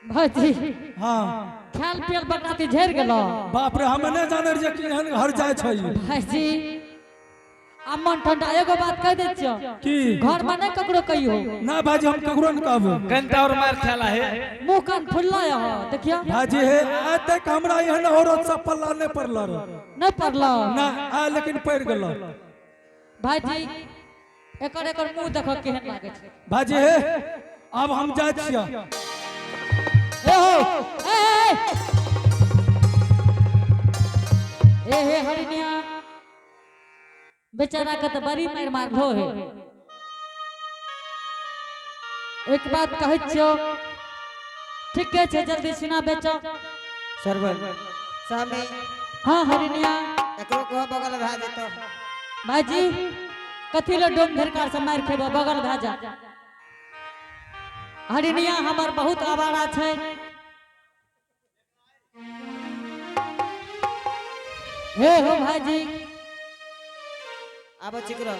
भाजी। हाँ। खायल पियल बकराती झेर गेलो। बाप रे, हम नहीं जाने रहियै कि एहन घर जाय छै। भाईजी आ मन ठंडा, एगो बात कह दै छियो। की? घर में नहीं ककरो कहियो। ना भाजी, हम ककरो नहीं कहबो। कनिटा और मार खेला है। मुंह कान फुल्ला है हो, देखियो। भाजी हे, आइ तक हमरा एहन औरत सब पल्ला नहीं पड़ल रहे। नहीं पड़ल। ना आ, लेकिन पड़ गेल। भाईजी एकर एकर मुंह देखो केहन लागे छै। भाजी हे, अब हम जाइ छियै। ए हो, ए ए, ए हे हरिनिया, बेचारा के तो बड़ी मार मारलो है। एक बात कहै छियो, ठीके छै, जल्दी सीना बेचो। सरवन स्वामी। हाँ हरिनिया। एकरो कहो बगल भए जेतो। भाईजी कथी ले डोम झरकार से मार खेबो, बगल भए जा। हरिनिया हमर बहुत आवारा छै। हे हो भाईजी। आबो चिकरो।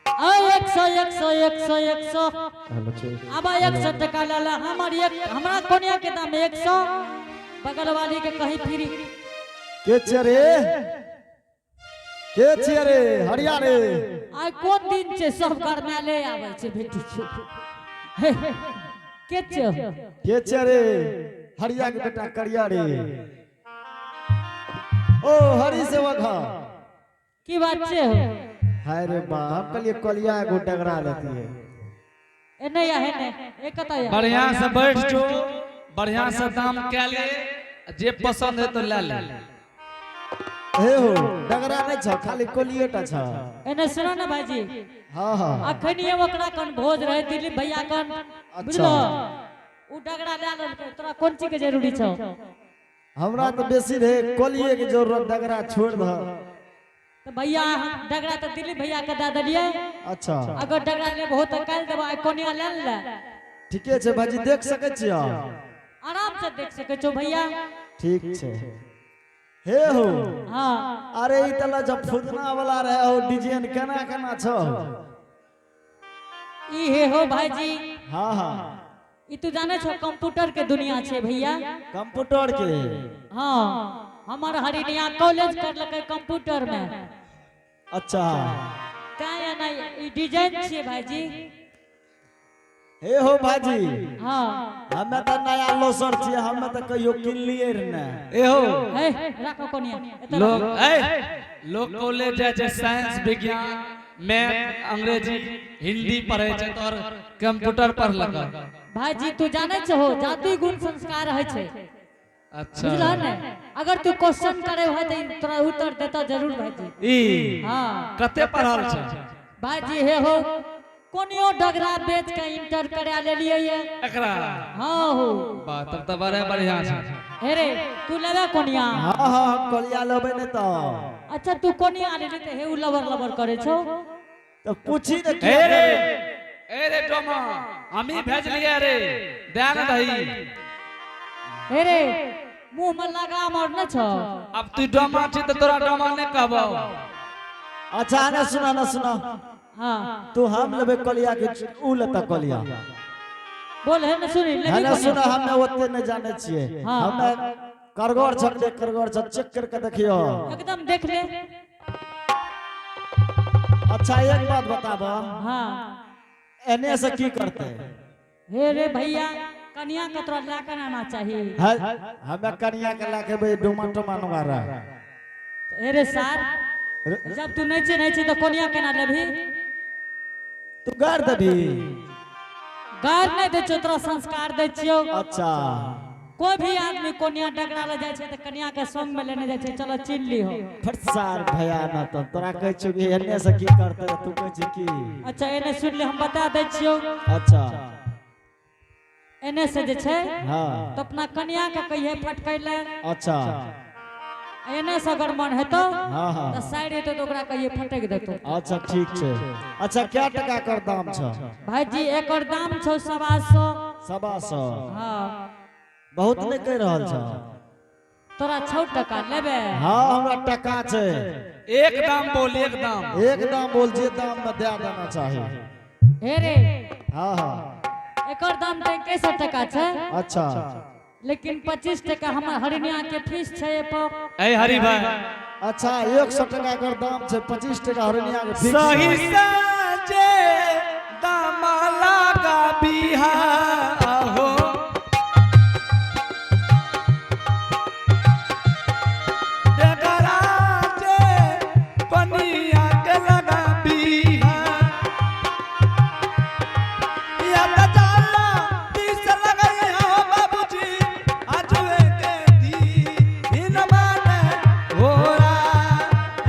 आ 100 100 100 100। अब 100 टका ले ला, हमर एक हमरा कोनिया के दाम 100, बगल वाली के कहीं फ्री। के छियै रे? के छियै रे? हरिया रे। आइ कोन दिन छै, सब घर में ले आबै छै बेटी छै। हे, के छियै? के छियै रे? हरिया के बेटा करिया रे। ओ हरि सेवक ह। की बात छै हो? हाय रे बा, हम कहलिए कलिया एगो डगरा लेती है। ए नहीं है, नहीं ए कतऽ या? बढ़िया से बैठ जो, बढ़िया से दाम कए ले, जे पसंद है तो ले ले। हे हो, डगरा नहीं छ, खाली कोलिए टा छ। एने सुनो ना भाईजी। हाँ हाँ। अखन ये ओकरा कन भोज रहे दिलीप भैया कन, बुझलो? उ डगरा ले लेलकै, तोरा कोन चीज के जरूरी छौ? हमरा तो बेसी रहे कोलिए के जरूरत, डगरा छोड़ द। तो भैया हम डगरा तो दिलीप भैया के दे देलिए। अच्छा। अगर डगरा लेबहो तो काल्हि देबो, आइ कोनिया ले ले। ठीके छै भाजी, देख सकै छियै? आराम से देख सकै छौ भैया। ठीक छै। हे हो। हाँ। अरे ई तला जब फुदना वाला रहे हो, डिजाइन केना केना छौ? ई हे हो भाईजी। हाँ हाँ। ई तू जाने छौ कंप्यूटर के दुनिया छै भैया। कंप्यूटर के? हाँ, हमर हरिनिया कॉलेज करलकै कंप्यूटर में। अच्छा। तैं एना ई डिजाइन छियै भाईजी। हे हो भाजी। हाँ। हमे तऽ नया लोसर छियै, हमे तऽ कहियो किनलियै रे ने। ए हो। हे राखो कोनिया एतऽ। लोग ए लोग कॉलेज जाइ छै, साइंस विज्ञान मैथ अंग्रेजी हिंदी पढ़ै छै, तो और कंप्यूटर पढ़लक। भाईजी तू जाने छहो जाति गुण संस्कार होइ छै। अच्छा। बुझलह ने? अगर तू क्वेश्चन करे हो तऽ तोरा उत्तर देता जरूर भाईजी। ई हाँ। कते पढ़ल छै? भाईजी हे हो, कोनियो डगरा बेच के इंटर करा लेलियै ये। एकरा? हाँ हो। वाह, तब तऽ बड़े बढ़िया छै। हे रे, तू लेबे कोनिया? हाँ हाँ, हम कलिया लेबै ने तऽ। अच्छा, तू कोनिया लेली तऽ हे उ लबर लबर करे छौ। तऽ पूछी ने। ए रे, ए रे डोमा, हमी भेजलियै रे, दए ने दही। हे रे, मुंह में लगाम और न छौ। अब तू डोमा छी तऽ तोरा डोमा नहि कहबौ। अच्छा, ना सुना, ना सुना। हाँ। तू हम लेबै कलिया के उ लेता कलिया? बोल, हे न सुनी लेबी है ना? कोनिया? सुना, हमे ओते नहीं जाने छियै। हाँ। हमे करगोर छक दे, करगोर छक, चेक करके देखियो। एकदम देख ले। अच्छा, एक बात बताब। हाँ। एने से की करते? हे रे भैया, कनिया के तोरा ला के आना चाहिए। है, हमे कनिया के लाके भाई डुमा टुमा नुआरा। हे रे सार, जब तू नहीं चिन्है छी तऽ कोनिया केना लेबही? तू गार देबी? गार नहीं दै छियौ, तोरा संस्कार दै छियौ। अच्छा। कोई भी आदमी कोनिया डगरा ले जाइ छै तऽ कनिया के संग में लेने जाइ छै, चलो चिन्ह लिहो। फट सार भयानक, तब तोरा कहै छियौ कि एने से की करते, तू कहै छी की? अच्छा, एने सुन ले, हम बता दै छियौ। अच्छा। एने से जे छै हाँ। तऽ अपना कनिया के कहिए फटकै ले। अच्छा। एने से अगर मन हेतौ हाँ हाँ। तऽ साइड हेतौ तऽ ओकरा कहिए फटक देतौ। अच्छा, ठीक छै। अच्छा, क्या टका कर दाम छ? भाईजी, एकर दाम छौ 125. 125? हाँ। बहुत नहीं कह रहल छ। तोरा 6 टका लेबे? हाँ, हमरा टका छै। एक दाम बोल, एक दाम। एक दाम बोल, जे दाम में दे देना चाही। हे रे। हाँ हाँ। एकर दाम तऽ 2100 टका छै। अच्छा। लेकिन 25 टका हमर हरिणिया के फीस छै एहि पर। ए हरि भाई। अच्छा, 100 टका एकर दाम छै, 25 टका हरिणिया के फीस। सही साजे दामा लगा बिहा हो। देखरा जे कनिया के लगा बिहा। या त जाला तीस लगई हो बाबूजी आजुए के दी इन माने होरा।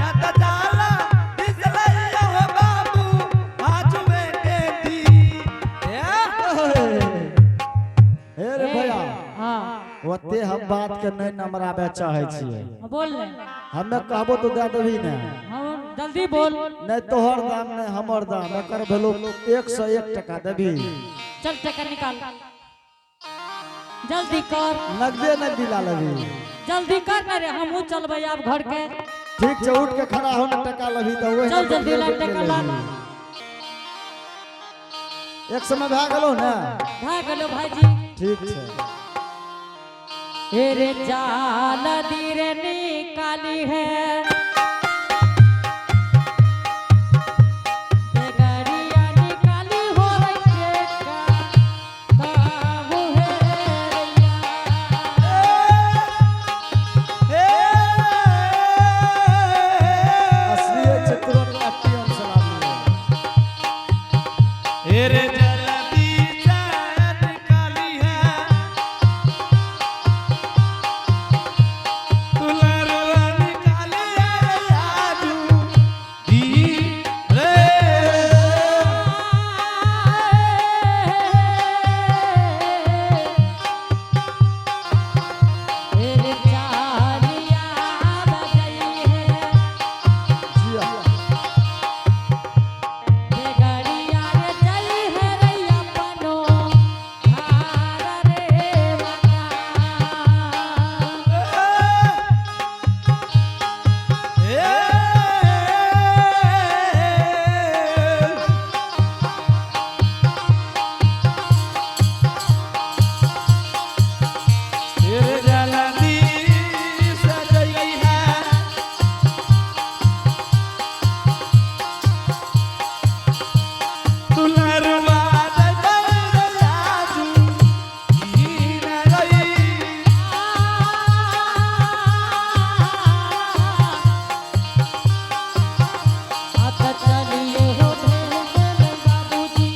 या त जाला तीस लगई हो बाबू आजुए के दी। ए हे रे भैया। हाँ। ओते हम बात के नहीं नमराबे चाहे छियै। बोल ले। हमे कहबो तो दे देबही ने? हम जल्दी बोल। नहीं तोहर दाम नहीं हमर दाम, एकर भेलो 101 टका देबही? चल टका निकाल, जल्दी कर। नगदे नगदी ला लेबही? जल्दी कर ना रे, हमहूँ चलबै आब घर के। ठीक छै, उठ के खड़ा हो ने, टका लेबही तऽ वही। चल जल्दी ला टका ला। एक समय भए गेलो ने? भए गेलो भाईजी। ठीक छै। हे रे, जाल दी रे निकाली है बेगरिया निकाली हो रे का काबू है रैया। असलिए छै, तुरंत ATM से लाबलियै। रे जल्दी से निकाली है दुलरवा निकाली है आजू दी रे। रे चालिया बजई है। जिया। बेगरिया रे चली है रैया पनो हार रे मका। रे जल्दी से जई है दुलरवा दे आजू दी रई। आत चलिए हो भेल बाबूजी।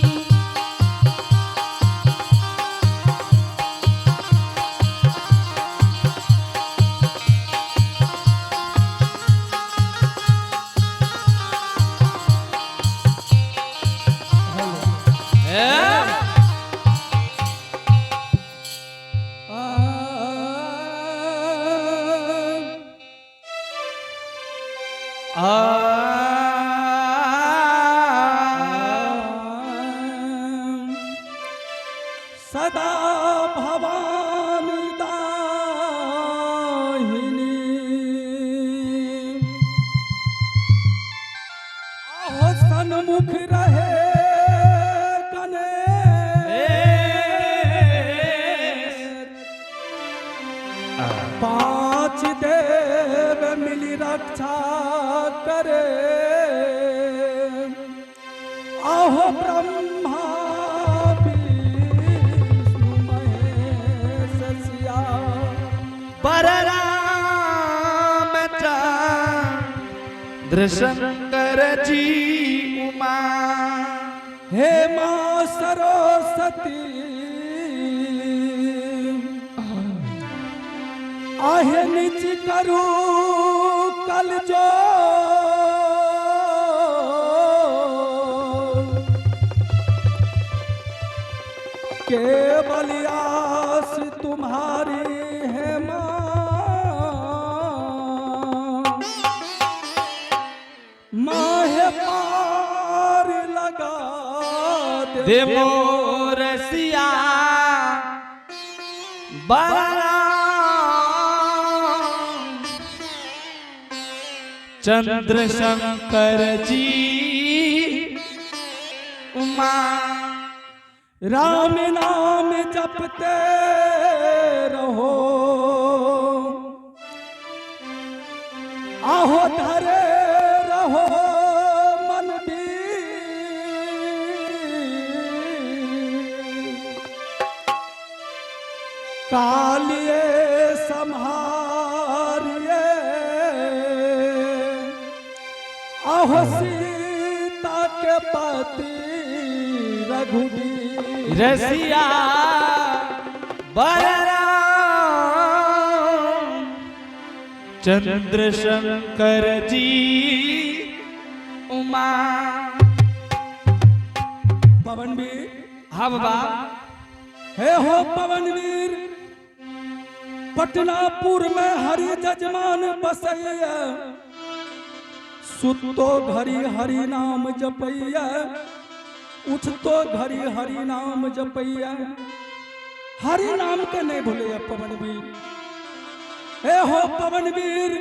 सदा भवानी दाहिनी आहो सन्मुख रहे गणेश। पांच देव मिली रक्षा करे आहो ब्रह्मा विष्णु महेश सिया। बलराम चंद्र शंकर जी उमा। हे माँ सरस्वती आहे निज करू कल जो केवल आस तुम्हारी है माँ, माँ है पार लगा दे। दे मोर सिया बलराम चंद्र शंकर जी उमा। राम नाम जपते रहो, आहो धरे रहो मन भी। कालिए संहारिए, आहो सीता के पति रघुबीर। रसिया बलराम चंद्रशंकर जी उमा। पवन वीर। हाँ बाबा। हे हो पवन वीर, पटनापुर में हरि जजमान बसैया, सुतो घड़ी हरि नाम जपैया, उठतो घड़ी हरि नाम जपैया, हरि नाम के नहीं भूलैया पवन वीर। हे हो पवन वीर।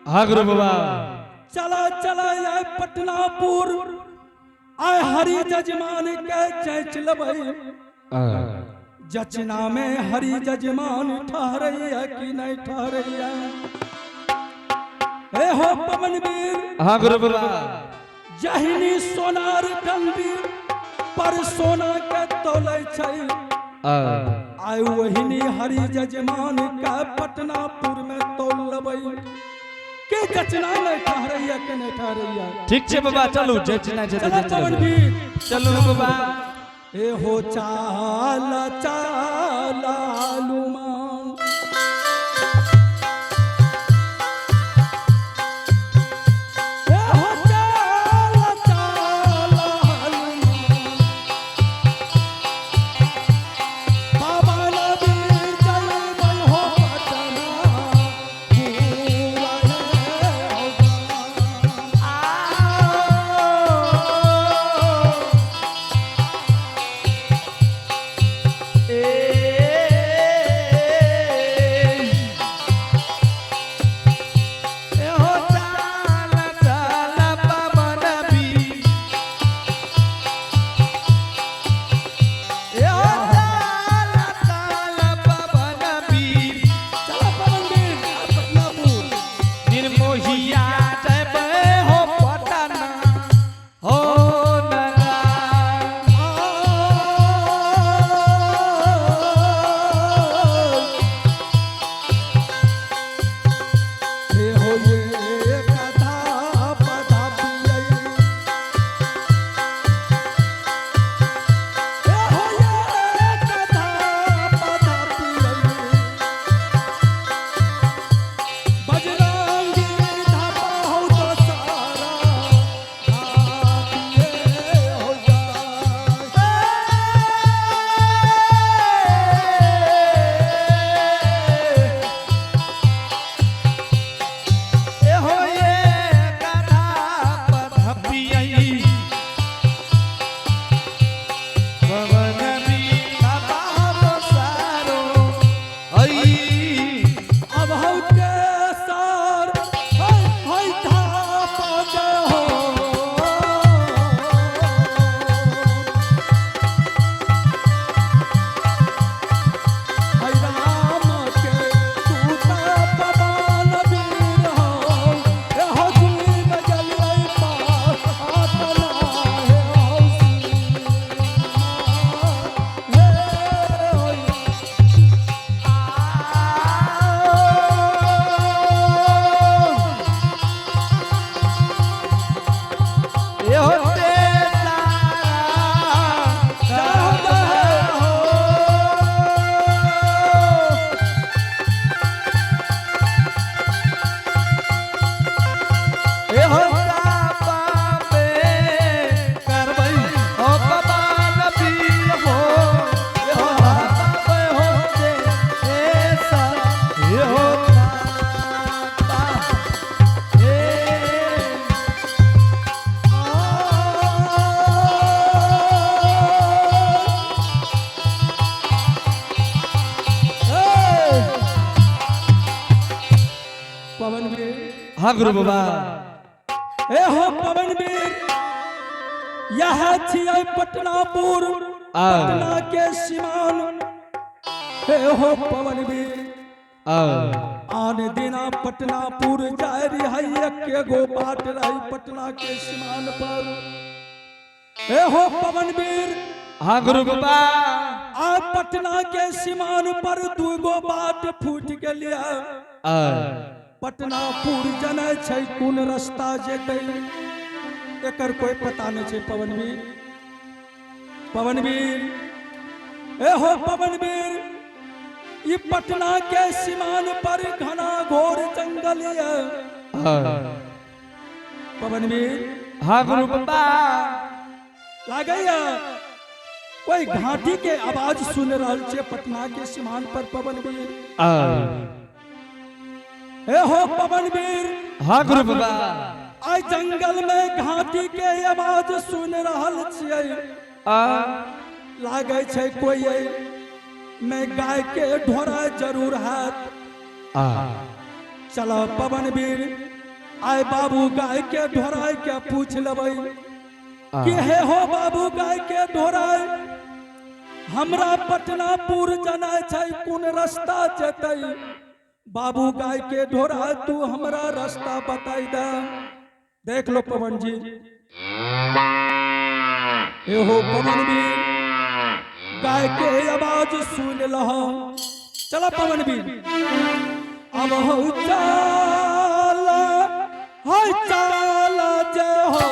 हाँ गुरु बाबा। चला चला आए पटनापुर, आए हरि जजमान के चैच लबई, जचना में हरि जजमान ठहरैया कि नहीं ठहरैया। हे हो पवन वीर। हाँ गुरु बाबा। जहिनी सोनार कंदी पर सोना के तोलै छै, आय वहिनी हरि जजमान के पटनापुर में तोल लबै के जचना में ठहरैया के नहीं ठहरैया। ठीक छै बाबा, चलू जचना छै। चला पवन वीर। चलू बाबा। ए हो चाल चाल मान, ए हो चाल चाल मान, बाबा नबीर चल हो पटना पूरा है। चला पवन वीर पटनापुर। निर्मोहिया हो पटना हो नरा। हे हो ये कथा पधा पियै, हे हो ये कथा पधा पियै, बजरंगी धापा हो तो सारा धापिए हो जाए। हो ये कथा पधपियई पवन बाबा हो सारो ऐ। अब हौ के सार है है धाप जे हो, है राम के दूता पवन वीर हो, हे हो जीव जलई पास अपना हे हो हे हो। ए होते सारा हो। ए हो बाबा करबई हो बाबा नबी हो, ए हो बाबा हो ते ऐसा, ए हो बाबा ए। पवन वीर। हाँ गुरु बाबा। ए हो पवन वीर, यह छियै पटनापुर, पटना के सीमान। हे हो पवन वीर, आन दिना पटनापुर जाय रही, एके गो बाट रही पटना के सीमान पर। हे हो पवन वीर, हाँ गुरु बाबा। आ पटना के सीमान पर दू गो बाट फूट गेलिया। पटनापुर जनै छै कोन रास्ता जेतै, एकर कोई पता नहीं छै। पवनवीर, पवनवीर, ए हो पवनवीर, ई पटना के सीमान पर घना घोर जंगल ये। पवनवीर, हाँ गुरु बाबा। लागैया कोई घाटी के आवाज सुन रहल छै पटना के सीमान पर। पवनवीर, ए हो पवनवीर, हाँ गुरु बाबा। आई जंगल में घाटी के आवाज सुन रहल छियै। लागै छै कोई में गाय के ढोरा जरूर हैत। चलो पवनवीर, आय बाबू गाय के ढोराय के पूछ लेबै कि हे हो बाबू गाय के ढोराय, हमरा पटनापुर जाना छै, कोन रास्ता जेतै? बाबू गाय के ढोराय, तू हमरा रास्ता बताई दे। देख लो पवन जी। ए हो पवनवीर, गाय के आवाज सुन लह। चलो पवनवीर, अब हो चाल, हो चाल जय हो।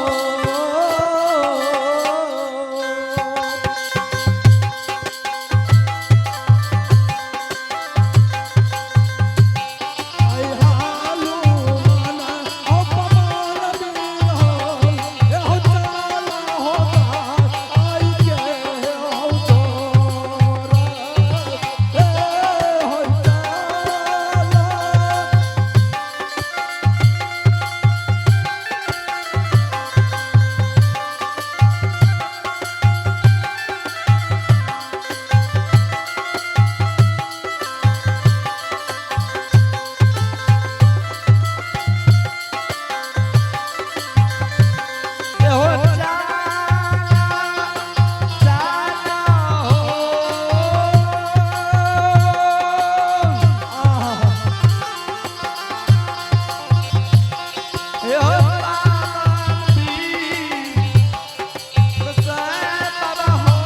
आई हालू माना ओ पवन वीर हो, ए हो चाल हो आई के हो तोरा, ए हो चाल। हो चाला चाला हो। ए हो पावन वीर, जय बाबा हो,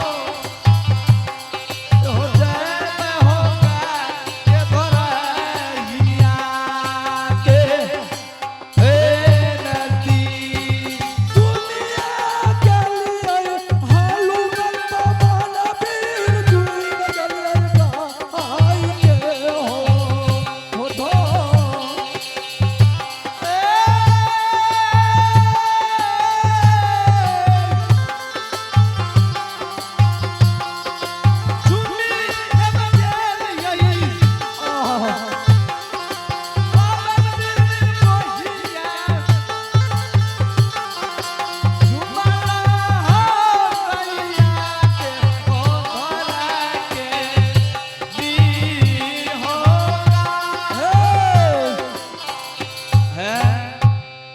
हो जय हो के धरैया के हे नदी। दुनिया के लिए हालू गल पवन वीर, जुई गल आई के हो धो।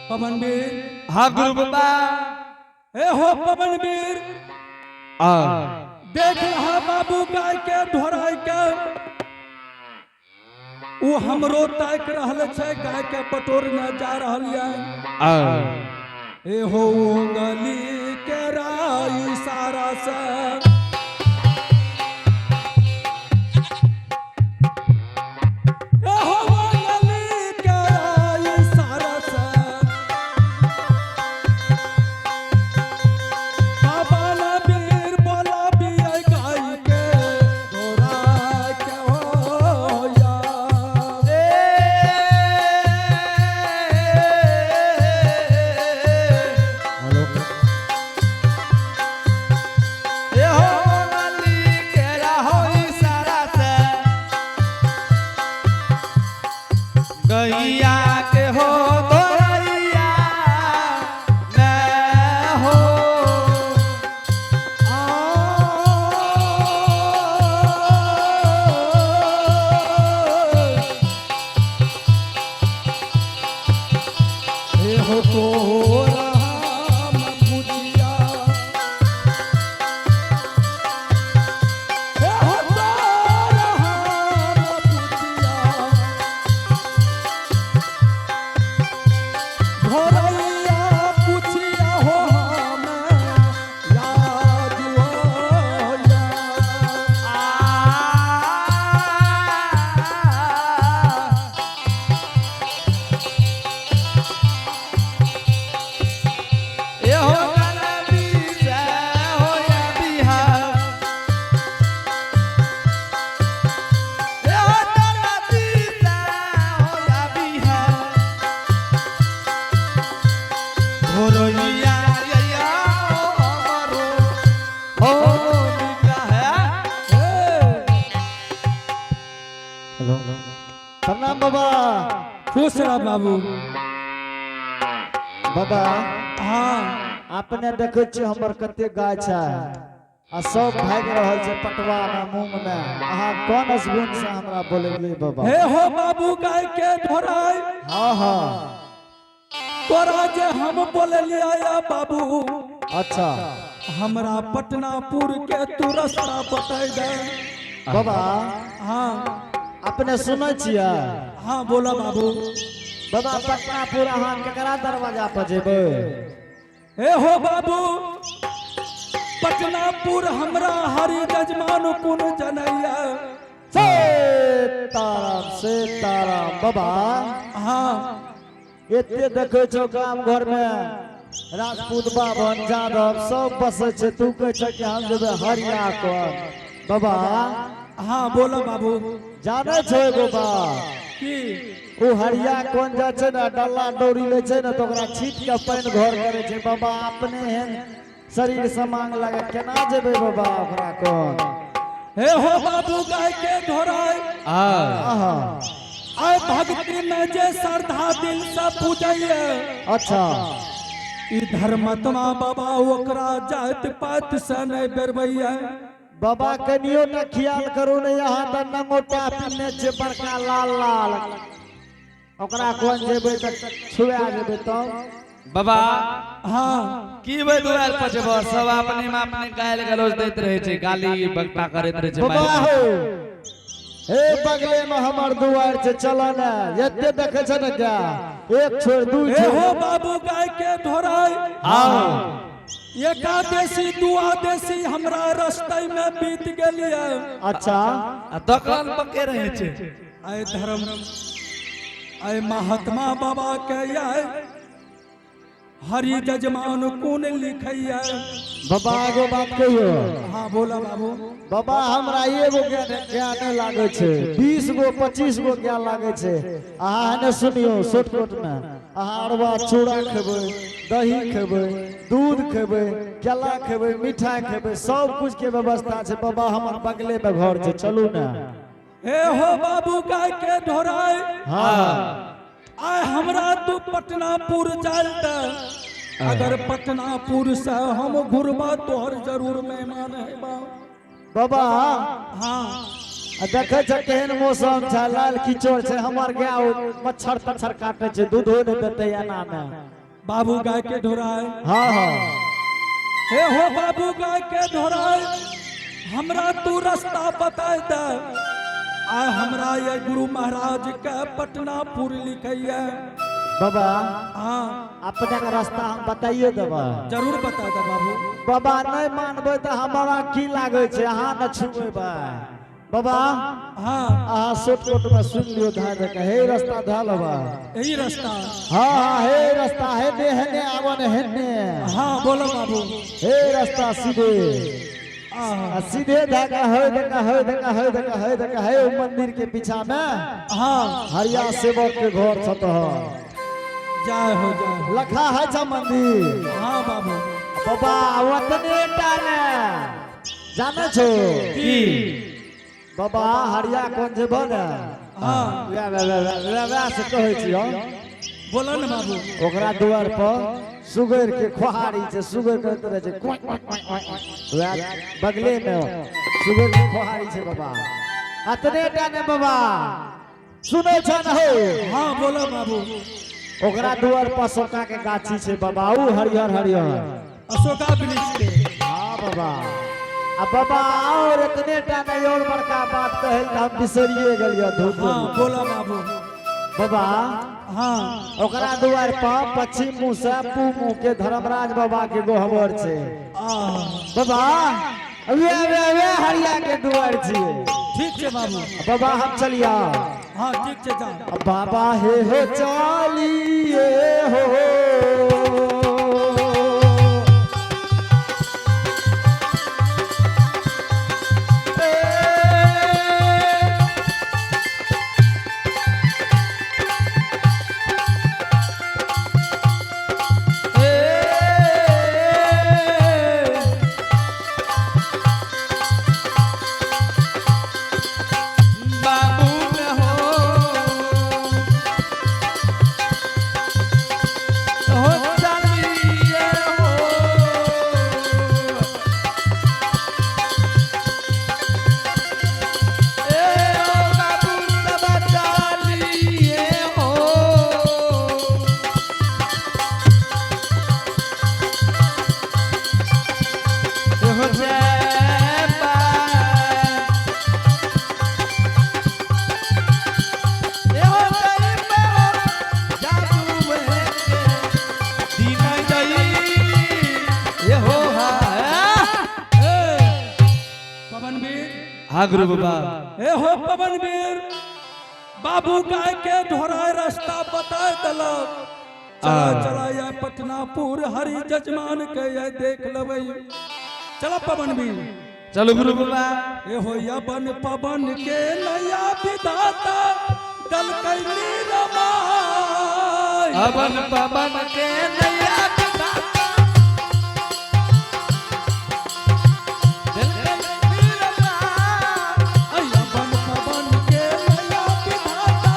पवन वीर, हाँ गुरु बाबा। ए हो पवन वीर, देख रहा बाबू गाय के ढोराय के, उ हमरो ताक रहल छै, गाय के बटोर न जा रहल ये। ए हो उंगली के राई सारा से, ए हो उंगली के राई सारा से, पवन वीर बोला बिया गाय के ढोरा के हो या। ए हो। हो मीठा है। हेलो, प्रणाम बाबा। खुश रह बाबू। बाबा। हाँ। अपने देखै छियै हमर कते गाय छै आ सब भागि रहल छै पटवा में, मूंग में। अहाँ कोन असगुन से हमरा बोलेलियै बाबा? हे हो बाबू गाय के ढोराई। हाँ हाँ तोरा जे हम बोललिया या बाबू। अच्छा। हमरा पटनापुर के तू रास्ता बताई दे। बाबा। हाँ। अपने सुनै छियै? हाँ, बोला बाबू। बाबा, पटनापुर अहाँ केकरा दरवाजा पर जेबै? हे हो बाबू, पटनापुर हमरा हरि जजमान कुन जनैया। सीताराम सीताराम बाबा। हाँ। एते देखै छौ गाम घर में राजपूत, बाभन, जादव सब बसै छै, तू कहै छ कि हम जेबै हरिया कर बाबा? हाँ, बोला बाबू। जानै छौ एगो बात? की? ओ हरिया कोन जाइ छै ने, डल्ला डोरी लै छै ने, तऽ ओकरा छीट के पानि घर करै छै बाबा। अपने एहन शरीर समांग लगे केना जेबै बाबा ओकरा कोन? हे हो बाबू गाय के ढोराई। आहा। आय भक्ति में जे श्रद्धा दिल से पूजैया, अच्छा। ई धर्मात्मा बाबा ओकरा जात पात से नहीं बेरबैया। बाबा, कनियो न ख्याल करू ने, यहाँ तऽ नंगोटा पिन्ने छै बड़का लाल लाल। ओकरा कोन जेबै तऽ छुआ जेबै तब। बाबा। हाँ। की भाई दुआर पर जेबो, सब अपने में अपने गायल गलौज दैत रहे छै, गाली बकता करैत रहे छै। बाबा। मारि- हो, हे बगले में हमर दुआर छै, चल ने। एते देखै छै ने क्या, एक छोड़ दू हे छोड़। हो बाबू गाय के ढोराई। आओ। एकादशी दुआदशी हमरा रास्ते में बीत गेलिए। अच्छा। आ दोकान पके रहे छै। आय धर्म आय महात्मा बाबा के आय हरि जजमान कोन लिखैया। बाबा, एगो बात कहियो? हाँ, बोला बाबू। बाबा, हमरा एगो ज्ञान ज्ञान नहि लागै छै, 20 गो 25 गो ज्ञान लागै छै। अहाँ एने सुनियौ, शॉर्टकट में अहाँ अरवा चूड़ा खेबै, दही खेबै, दूध खेबै, केला खेबै, मिठाई खेबै, सब कुछ के व्यवस्था छै बाबा। हमर बगले में घर छै, चलू ने। हे हो बाबू गाय के ढोराई। हाँ। आय हमरा तू पटनापुर जाल त अगर पटनापुर से हम घुरबा तोहर जरूर मेहमान है बा। बाबा। हाँ। आ देखै छै केहन मौसम छै, लाल कीचड़ छै, हमर गाय मच्छर तच्छर काटे छै, दूधो नहि देतै एना मे। बाबू गाय के ढोराई। हाँ हाँ हे हो बाबू गाय के ढोराई, हमरा तू रास्ता बताय दे। आय हमरा ये गुरु महाराज के पटनापुर लिखैया। बाबा। हाँ। अपने के रास्ता हम बताइए देबै। जरूर बता दे बाबू। बाबा, नहि मानबै तऽ हमरा की लागै छै, अहाँ न छुएबै बाबा। हाँ। अहाँ शॉर्टकट में सुन लियौ ध्यान दे के, हे रास्ता धऽ लेबै। यही रास्ता? हाँ हाँ हे रास्ता, हे ने हेने आबऽ ने हेने। हाँ, बोलो बाबू। हे रास्ता सीधे। आ आ सीधे धागा है देखा, है देखा, है देखा, है देखा, है ओ मंदिर के पीछा में। हरिया सेवक के घर छ तोहर। जय हो, जय हो। लखा है छ मंदिर। हाँ बाबू। बाबा, ओतने टा ने जाने छो? की? बाबा, हरिया कोन जेबो ने, वएह वएह वएह वएह वएह से कहै छी हम। बोलो ने बाबू। ओकरा दुआर पर सुगर के खोहारी छै, सुगर करैत रहै छै क्वाक, क्वाक, क्वाक, क्वाक। वएह बगले में सुगर के खोहारी छै बाबा। अतने टा ने बाबा, सुनै छ न हो? हाँ, बोलो बाबू। ओकरा दुआर पर अशोका के गाछी छै बाबा, ऊ हरियर हरियर। अशोका वृक्ष के? हाँ बाबा। आ बाबा, और एतने टा नहीं, और बड़का बात कहल तऽ हम बिसरिए गेलियै धूप। हाँ, बोलो बाबू। बाबा। ओकरा दुआर पर पश्चिम मुँह से पू मुँह के धर्मराज बाबा के गोहबर छै। बाबा, वे वे वे हरिया के दुआर छियै। ठीक छै बाबू। बाबा, हम चलिया। हाँ, ठीक छै, जा। बाबा, हे हो चलिए हो। चैपा। एहो दैबे हो जादू के दिन जई एहो हा। पवन वीर। हाँ गुरु बाबा। ए हो पवन वीर, बाबू गाय के ढोराय रास्ता बता दलक। चला चला या पटनापुर हरि जजमान के ये देख लबै। चला पवन वीर। चलो गुरु बाबा। ए हो यबन पवन के नया विधाता दल कैली रमाई। अवन पवन के नैया विधाता, दिल के नीरमा। यबन पवन के नया विधाता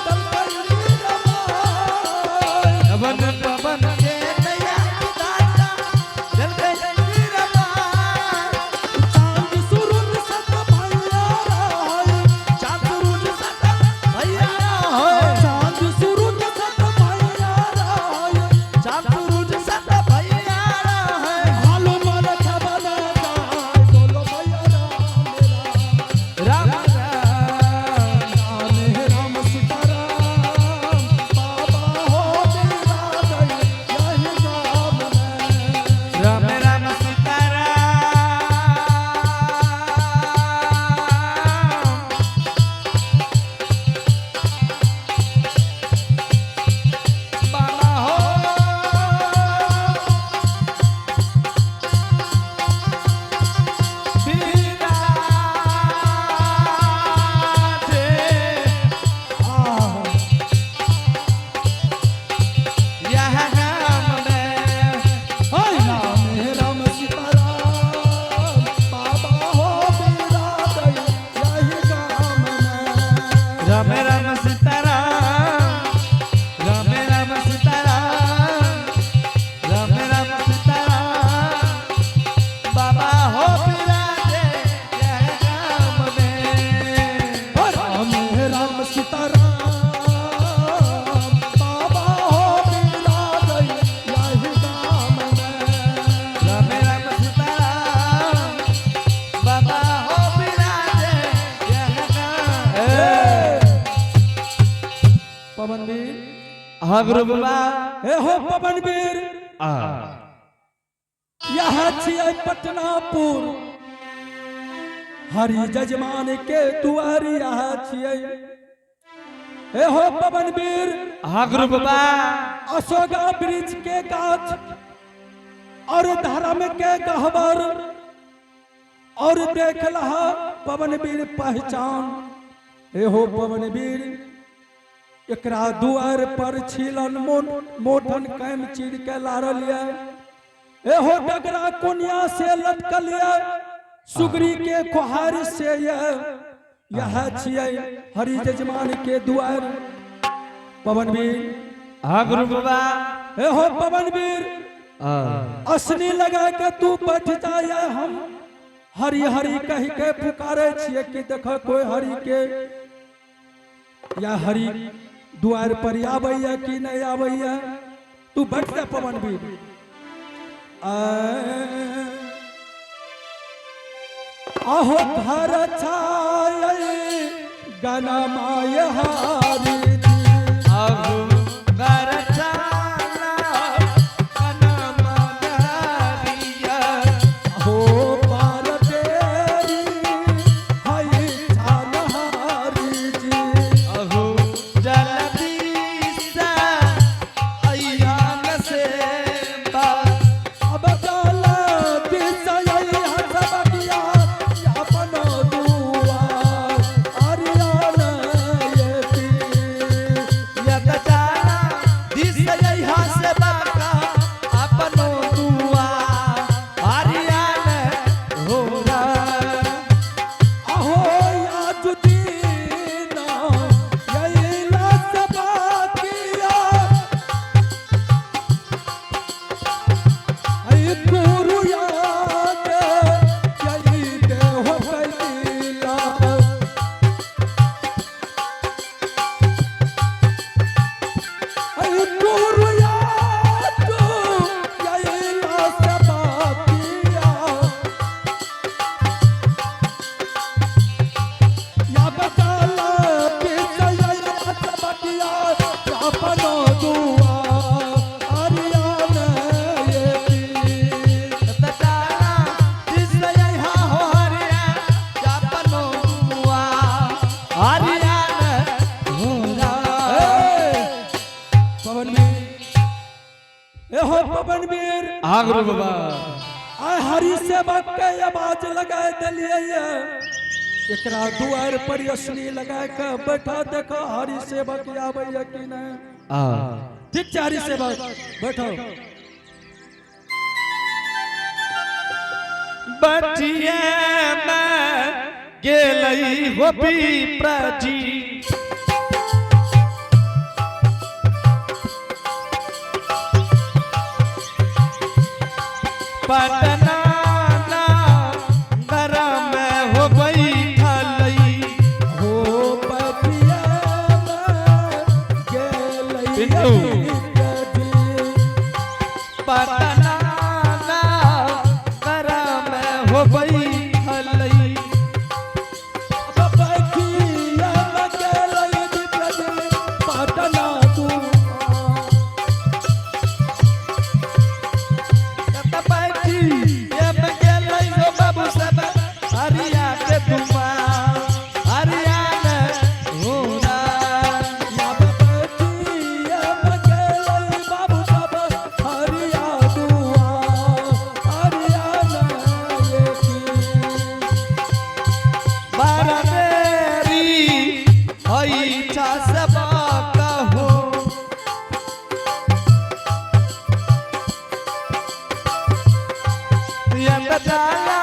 दल कैली रमाई। अवन पवन के नैया विधाता, दिल के नीरमा। चांद सूरज सत भैया रहै। चांद सूरज सत भैया रहै। चांद सूरज सत भैया रहै। चांद सूरज सत भैया रहै। हालो मन खबर जाय, बोलो भैया राम राम। राम राम। राम राम सीताराम, बाबा हो मेरा जय यही राम में। राम राम सीताराम। बाबा हो विराजे। आह, यह नाम में। हाय राम राम सीताराम, बाबा हो मेरा जय यही राम में। राम राम सीताराम, राम राम सीताराम, राम राम सीताराम, बाबा हो विराजे यह नाम में। राम राम सीताराम, बाबा हो मेरा जय यही राम में। राम राम सीताराम, बाबा हो विराजे यह नाम। पवन वीर। हाँ गुरु बाबा। हे हो पवन वीर, यह छियै पटनापुर हरि जजमान के दुआर यह छियै। हे हो पवन वीर। हाँ गुरु बाबा। अशोका वृक्ष के गाछ और धर्म के गहबर और देख लहा पवन वीर पहचान। हे हो पवन वीर, एकरा दुआर पर छिलन मोठन कैम चीर के लारल ये। ए हो डगरा कोनिया से लटकल ये, सुगरी के खोहार से ये। यह छियै हरि जजमान के दुआर। पवन वीर। हाँ गुरु बाबा। ए हो पवन वीर, असनी लगा के तू बैठ जाए। हम हरि हरि कह के पुकारे छियै कि देख कोई हरि के या हरि द्वार पर आबैया कि नहीं आबैया। तू बैठ जा पवन वीर। आहो घर छाय गना my हारी। अहु घर चाला कनमदारिया। हो पार तेरी हई छान हारी जी। अहु जलदीसा अय्यान से बा। अब चल दिसयई हसबकिया अपन दुआर अरियान ये पीर। पवन वीर। हाँ गुरु बाबा। आय हरि सेवक के आवाज लगा दिलियै ये। एकरा दुआर पर असली लगा के बैठा, देखो हरि सेवक आबैया कि नहीं। ठीक छै हरि सेवक, बैठो। बटिए में गेलई हो विप्रजी। पटना नगर में हो बैठलई। हो बैठिया में गेलै पिंटू। विप्रजी। पटना नगर में हो बैठलई। बैठिया में गेलै विप्रजी, पटना दुआर। बैठी ये में गेलई हो बाबू सब हरिया के दुआ हरिया ने होना। अब बैठिया में गेलै बाबू सब हरिया दुआ, हरिया की। बारमेरी ऐठा सब कहो। ये बजाला।